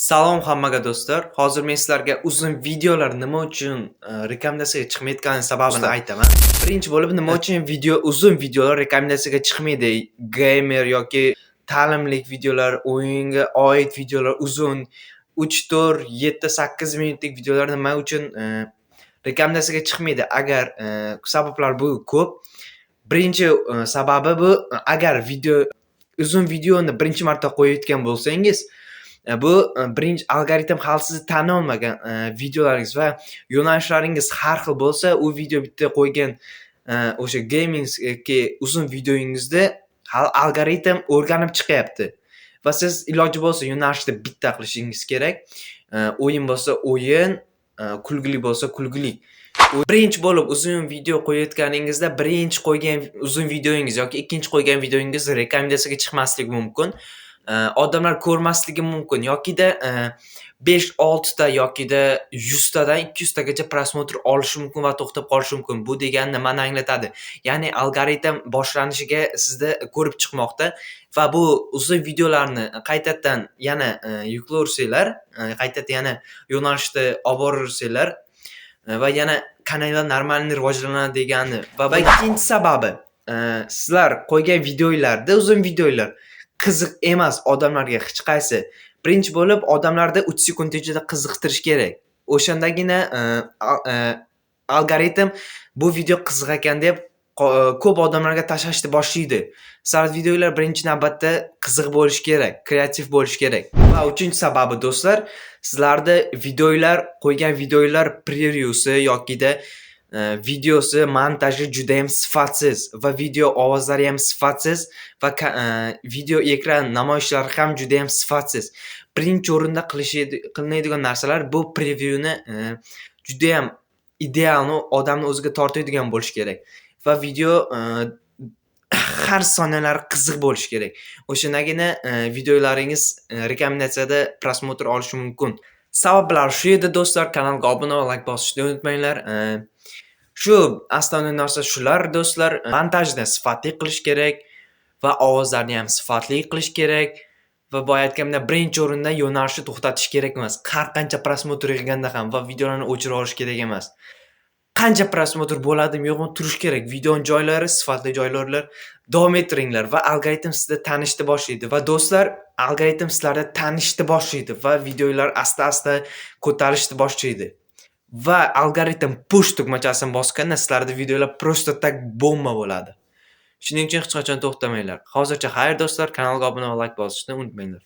Salom hammaga, do'stlar. Hozir men sizlarga uzun videolar nima uchun rekomendatsiyaga chiqmayotgani sababini aytaman. Birinchi bo'lib, nima uchun uzun videolar rekomendatsiyaga chiqmaydi? Gamer yoki ta'limlik videolar, o'yinga oid videolar uzun 3, 4, 7, 8 minutlik videolar nima uchun rekomendatsiyaga chiqmaydi? Agar sabablar bu ko'p. Birinchi sababi bu, agar uzun videoni birinchi marta qo'yayotgan bo'lsangiz, bu birinchi algoritm hali sizni taniy olmagan, videolaringiz va yo'nalishlaringiz har xil bo'lsa, u video bitta qo'ygan o'sha gaming yoki uzun videoyingizda hali algoritm o'rganib chiqyapti. Va siz iloji bo'lsa yo'nalishni bitta qilishingiz kerak. O'yin bo'lsa o'yin, kulgili bo'lsa kulgili. Birinchi bo'lib uzun video qo'yayotganingizda birinchi qo'ygan uzun videoyingiz yoki ikkinchi qo'ygan videoyingiz rekomendatsiyaga chiqmasligi mumkin. Odamlar ko'rmasligi mumkin yokida 5-6 ta yokida 100 tadan 200 tagacha просмотр olishi mumkin va to'xtab qolishi mumkin. Bu degani nimani anglatadi? Ya'ni algoritm boshlanishiga sizni ko'rib chiqmoqda va bu uzun videolarni qaytadan yana yuklaversanglar, qaytadan yana yo'nalishda olib boraversanglar va yana kanallar нормальный rivojlanadi degani. Va ikkinchi sababi, sizlar qo'ygan videolarda uzun videolar qiziq emas odamlarga hech qaysi. Birinchi bo'lib odamlarda 3 sekund ichida qiziqtirish kerak. O'shandagina algoritm bu video qiziq ekan deb ko'p odamlarga tashlashni boshlaydi. Sizlar videolar birinchi navbatda qiziq bo'lishi kerak, kreativ bo'lishi kerak. Va uchinchi sababi, do'stlar, sizlarda videolar, qo'ygan videolar previewsi yokida videosi montaji judayam sifatsiz va video ovozlari ham sifatsiz va video ekran namoyishlari ham judayam sifatsiz. Birinchi o'rinda qilinadigan narsalar bu previewni judayam idealni, odamni o'ziga tortadigan bo'lishi kerak va video har soniyalari qiziq bo'lishi kerak. O'shandagina videolaringiz rekomendatsiyada просмотр olishi mumkin. Sabablar shu edi, do'stlar. Kanalga obuna va layk bosishni unutmanglar. Shu основной narsa shular, do'stlar. Montajni sifatli qilish kerak va ovozlarni ham sifatli qilish kerak va boya aytganimdek, birinchi o'rinda yo'nalishni to'xtatish kerak emas. Har qancha просмотр yig'ganda ham va videolarni o'chirib yuborish kerak emas. Qancha просмотр bo'ladimi, yo'qmi, turish kerak. Videoni joylari sifatli joylar, davom ettiringlar va algoritm sizni tanishni boshlaydi va, do'stlar, algoritm sizlarni tanishni boshlaydi va videolar asta-asta ko'tarilishni boshlaydi. Va algoritm push tugmachasini bosganda sizlarda videolar просто так bomba bo'ladi. Shuning uchun hech qachon to'xtamanglar. Hozircha xayr, do'stlar, kanalga obuna va layk bosishni unutmanglar.